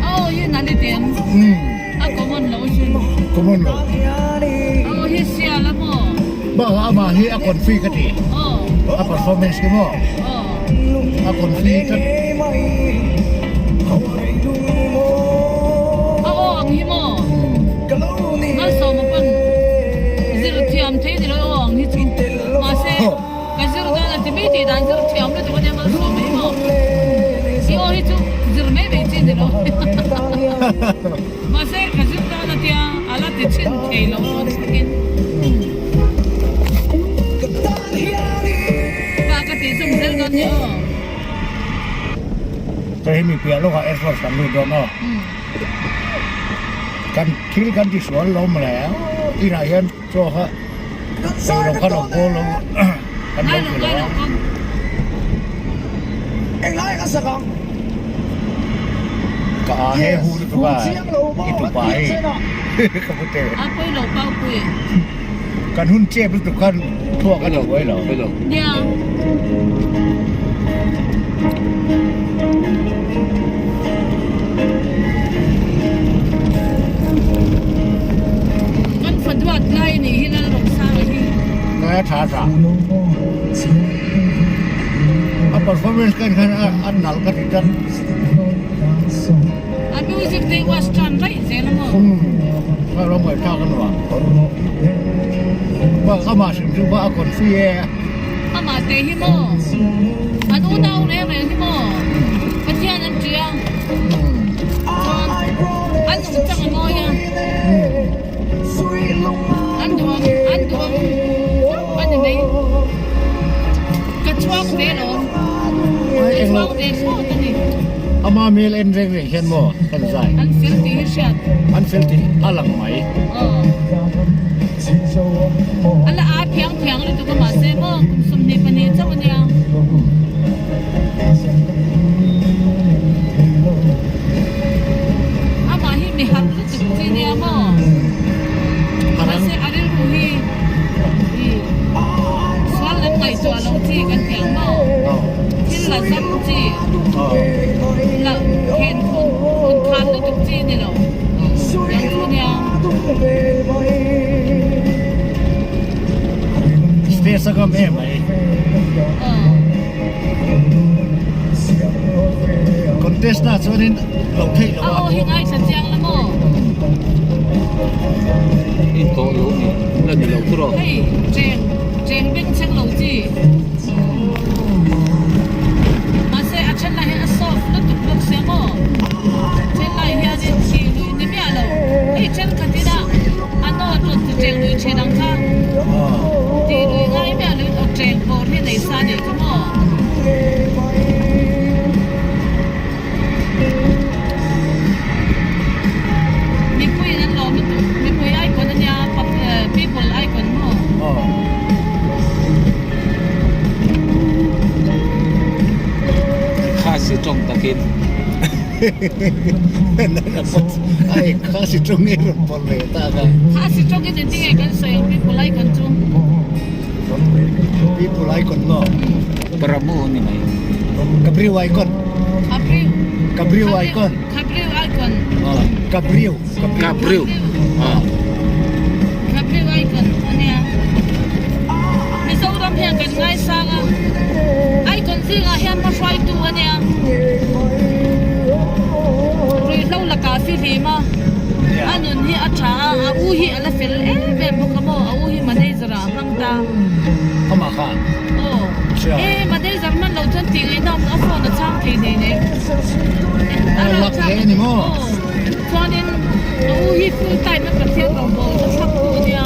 哦，越南的点，啊，common 楼是， Common lo. 哦，去写了么？ Ba ama hi a confi ka ti. 哦， A performance ki mo. 哦， A confi ka. 啊哦，ang hi mo. Malsawma pawn zir thiam thei ni lo aw ang hi chu mahse ka zir dan a ti mai tih dan zir thiam lutuk ania malsawma hi maw i aw hi chu zir mai mai chi ni lo mahse ka zir dan a tia a la ti chhin thei lo tun thlengin pa ka tih zawm zel dawn ni aw. Hei hi mi piah lawkah Air Force kan lut dawn aw. Kan thil kan ti sual lo mawle inah hian chaw kha ei lo kha lo kawl lo kan lo ti lo a. Ka a he hu lutuk a i tupa hi ka pu te. Kan hun chep lutuk khan thluak a lo buai lo. Kan fa duat lai nih hi Lalroksanga hi. Ngai a tha tha. A performance kan khan a nalh ka ti tlat. A music te watch tan daih zel a maw? Umm ka lo ngaihthlak a nuam. Bak amah hrim chu a confi e. Amah te hi maw? An unau reng reng hi maw? Pathian an tia. Chuan an nungchang a mawi a. An duang an duang a ni mai. Ka chhuak ve alawm. Ka chhuak ve thlawt a ni. Ama hmel en reng reng hian maw kan zai. An fel tih hi hriat. An fel tih a lang mai. A la a phiang phiang lutuk a mahse maw kum 22 chauh a nia. Amah hi mi harh lutuk chi nia maw? Mahse a rilru hi sual lam ngaihtuah loh chi kan ti ang maw? Thil la zam chi, la khen khun khan lutuk chi a ni lo yang chu nia. Stage a ngam em mai. Contest na chuanin lo theih lo a. A aw hi ngaithla chiang la maw? In tawh lo ni la ni lo thu rawh. Hei cheng cheng beng cheng lo chi. Mahse a then lai hian a soft lutuk bawk sia maw? Then lai hianin thih luih ni miah lo. Hei thenkhat ina a nawn rawn ti cheng lui thin ang kha. Tih lui ngai miah loin aw cheng bawr hi nei sa nih chu maw? Mipui in an lawm lutuk. Mipui icon a nia people icon maw? Khasi tawng takin. Ai khasi tawng nge rawn pawlh ve ta ka. Khasi tawng in engtin nge kan sawi ang people icon chu? People icon maw? Pramu ni mai. Kabriu icon. Kabriu. Kabriu icon. Kabriu icon. Kabriu. Kabriu. Kabriu icon ania. Mizoram hian kan ngaisang a. Icon zingah hian hmahruaitu ania. Ruihhlo lakah fihlim a. A nun hi a tha a, a u hi a la fel em em bawk a maw, a u hi manager ah a hmang ta. Amah kha. Aw. E manager hman lo chuan tih ngaihna awm a phone a chhang thei nei nei. A lak hle a ni maw? Aw. Chuanin a u hi full time a Pathian rawngbâwl ka thlak tu ania.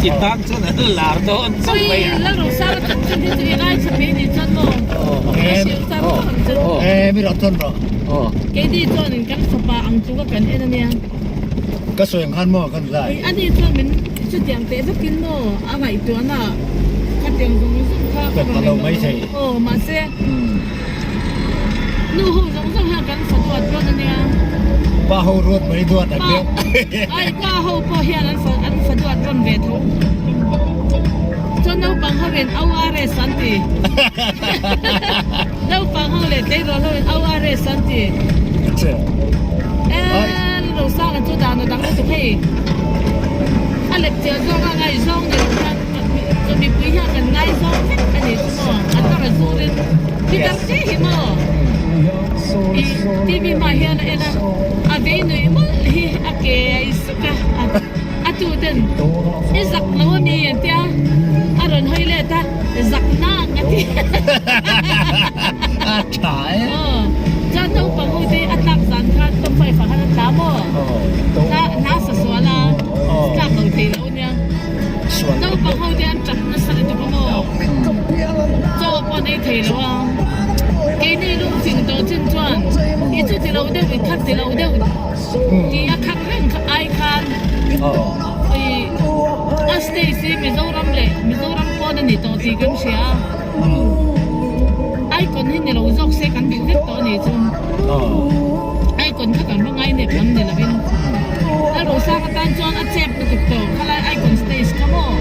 I tan chuan an lar dawn chauh mai a. Ui Lalrosanga tak chin hi chu i ngaithla thei ni chuan maw? Ka hrilh char char ang che. E mi rawh chuan rawh. Keini chuanin kan fapa ang tluk a kan en ania. Ka sawi ang khan maw kan zai. Ani chuan min chutiang teh vekin maw a ngaihtuahna khatiang zawng zawng kha ka rawn lo mai thei. Aw mahse nu ho zawng zawng hian kan fa duat dawn ania. Pa ho ruat mai duat ang deuh. Ai pa ho pawh hian an fa an fa duat rawn ve tho. Chuan naupang ho in ORS an ti. Naupang ho leh tleirawl ho in ORS an ti. Eee Rosanga chu dan a dang lutuk hei. A lep chiah zawng a ngaihzawng ni lo khan chu mipui hian kan ngaizawng vek a ni chu maw. A tar a zurin pitar te hi maw i TV hmaah hian a en a, a vei nuih mawlh hi a ke a i suk a, a tu ten i zak lo a mi an tia a rawn hawi let a. Zak nak a ti. A tha e. Aw. Chuan naupang ho te a tlak zan khan top five ah khan a tla maw? Hla hla sa sual a. Tlak lo thei lo nia. Naupang ho te an tap nasa lutuk a maw? Chaw pawh an ei thei lo a. Keini lungching tawh chin chuan i chu ti lo deuh i khat ti lo deuh tih a khak reng ai khan i A stage hi Mizoram leh Mizoram pawn a ni tawh tih kan hria a, Icon hi ni lo zawk se kan duh vek tawh a nih chu. Icon kha kan va ngainep lam ni lovin Lalrosang atan chuan a chep lutuk tawh khalai Icon stage kha maw?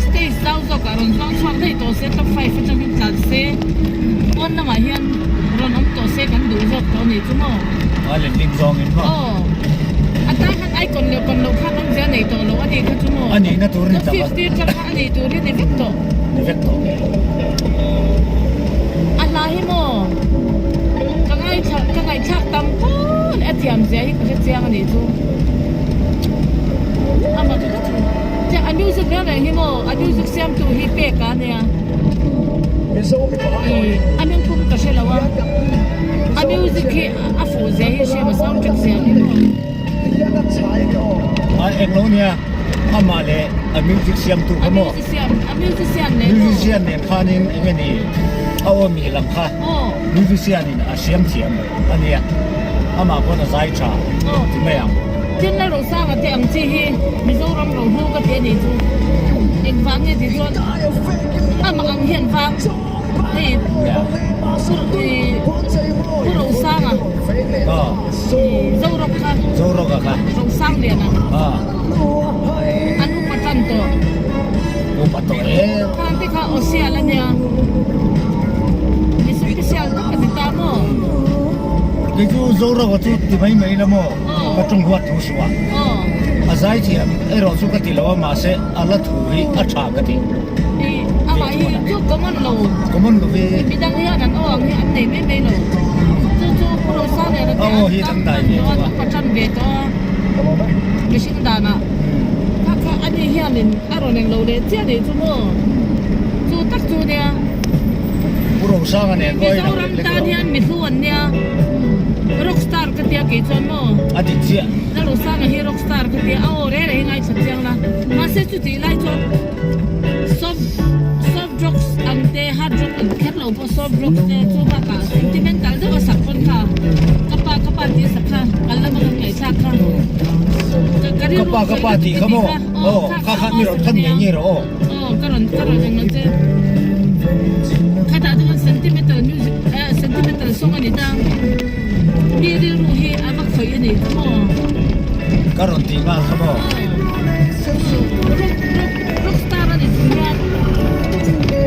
Stage zau zawkah rawn zuang chhuak daih tawh se top five atangin tlan se pawn lamah hian rawn awm tawh se kan duh zawk tawh a nih chu maw? A letling zawngin maw? Aw. A tan khan icon leh kawn loh khan awmzia nei tawh lo a nih kha chu maw? A nihna tur ni tak a. Top 50 atang kha a nih tur hi ni vek tawh. Ni vek tawh. A hla hi maw ka ngaithla ka ngaihthlak tam pawn a thiam zia hi ka hre chiang a nih chu. Amah chu chu a music reng reng hi maw a music siamtu hi pek a nia. Ih a mingpum ka hre lo a. A music hi a fuh zia hi hriam a sound track zia hi maw. A eng lo nia amah leh a music siamtu kha maw. A musician nen maw. Musician nen khanin eng nge ni a aw mi lam kha musician in a siam thiam a nia amah pawn a zai tha ti mai ang. Tin Lalrosanga te ang chi hi Mizoram rohlu ka ti a nih chu engvang nge tih chuan amah ang hian vang. Hei Pu Rosanga Zorawk kha Zorawk kha Rosangliana an upa tan tawh upa tawh e khan te kha Osial ania mi special tak ani ta maw kei chu Zorawk chu ti mai mai la maw ka tung huat thu suh a a zai thiam erawh chu ka ti lo a mahse a la thu hi a tha ka ti. Amah hi chu common lo. Common lo ve. Midang hian an aw ang hi an nei mai mai lo. Chu chu Pu Rosanga. aw hi dangdai ve tawh a. An upa tan ve tawh a, mihring danah kha kha ani hianin a rawn englo leh chiah nih chu maw? Chu tak chu nia. Pu Rosanga nen pawh a inang Mizoram lek lek tan lo. hian mi hlu an nia, rockstar ka tia kei chuan maw? A dik chiah. Lalrosanga hi rockstar ka tia, a aw reh reh hi ngaithla chiang la, mahse chutih lai chuan soft soft drugs ang te hard drug ang kher lo pawh soft drugs te chu bakah sentimental deuh a sak pawn kha ka pa ka pa tih a sak kha kan lama kan ngaihthlak kha ka ka Ka pa ka pa tih kha maw? Aw kha kha mi rawn than ngei ngei rawh aw. Aw ka rawn ka rawn englo che khatah chuan sentimental music eh sentimental song a ni ta mi rilru hi a va khawih a ni kha maw. Ka rawn tih nghal kha maw? Rock rock rock star a ni chung hian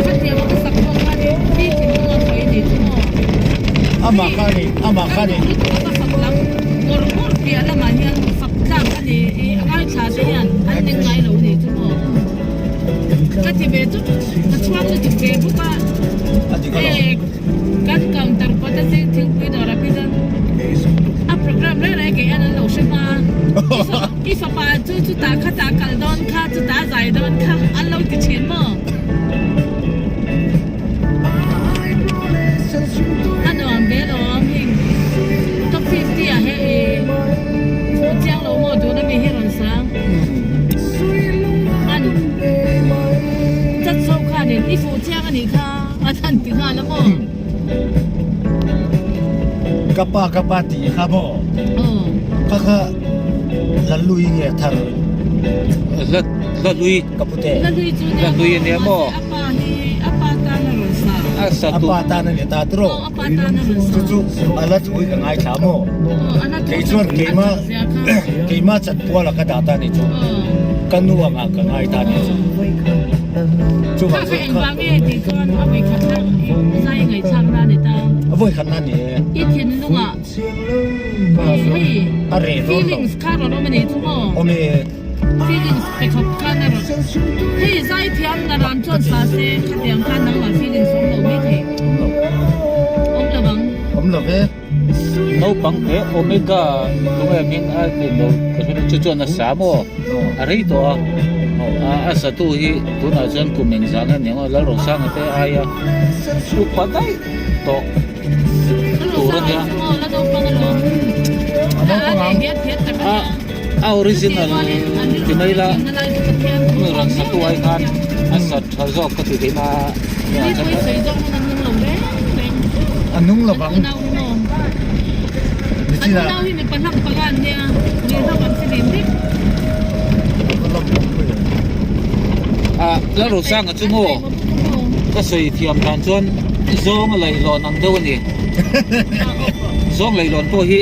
khatiang a ka sak pawh khan mi thinlung a khawih a ni chu maw. Amah kha a ni amah kha a ni. Kan duh lutuk a va fak lam ngawr ngawr piah lamah hian fak tlak a ni i a ngaithla te hian an ning ngai lo a ni chu maw. Ka ti ve chu ka chhuang lutuk ve bawk a. A dik alawm. Hei kan counter kawt a cheng thingpui dawr ah phei chuan a program reng reng kei an an lo hre hma a. I fapa chu chutah khatah kal dawn kha chutah zai dawn kha an lo ti thin maw? A nuam ve lawm heng top 50 ah he i fuh chiang lo maw tuna mi hi rawn sang. An chat chho khanin i fuh chiang anih kha a than ti nghal a maw? Ka pa ka pa tih kha maw? Kha kha Lalui nge thar? Lalui. Ka pute. Lalui chu nia Lalui ania maw? A pa hi a pa tan a rawn sa. A sa A tu. pa tan a ni ta tiraw? Aw a pa tan a rawn sa. Chu chu a la tui ka ngaithla maw? Aw a la tui Kei chuan keima keima chatpual a ka dah ta ni chu. Ka nu angah ka ngai ta ni chu. Chuvang Kha chuan kha engvang nge tih chuan a vawikhat na zai ngaihthlak na ni ta. A vawikhat na ni e. I thinlungah hei A reh dawn lo. Feelings kha rawn awm a nih chu maw? Awm e. Feelings pe khawp khan a rawn hei zaithiam na ran chuan sa se khatiang khan nangmah feelings awm lo mai thei. Awm lo. Awm lo ang. Awm lo ve. Naupang he Omega tunge hming a ni lo ka hre chu chuan a sa maw a rei tawh a a satu hi tunah chuan kum engzah nge ni ang aw Lalrosanga te aia upa daih tawh tur a nia a a original ti mai la mi rawn satu ai khan a sa tha zawk ka ti theih na A nung lo vang. Nichina. A Lalrosanga chu maw ka sawi thiam dan chuan zawng a leihlawn ang deuh a ni. Zawng leihlawn pawh hi.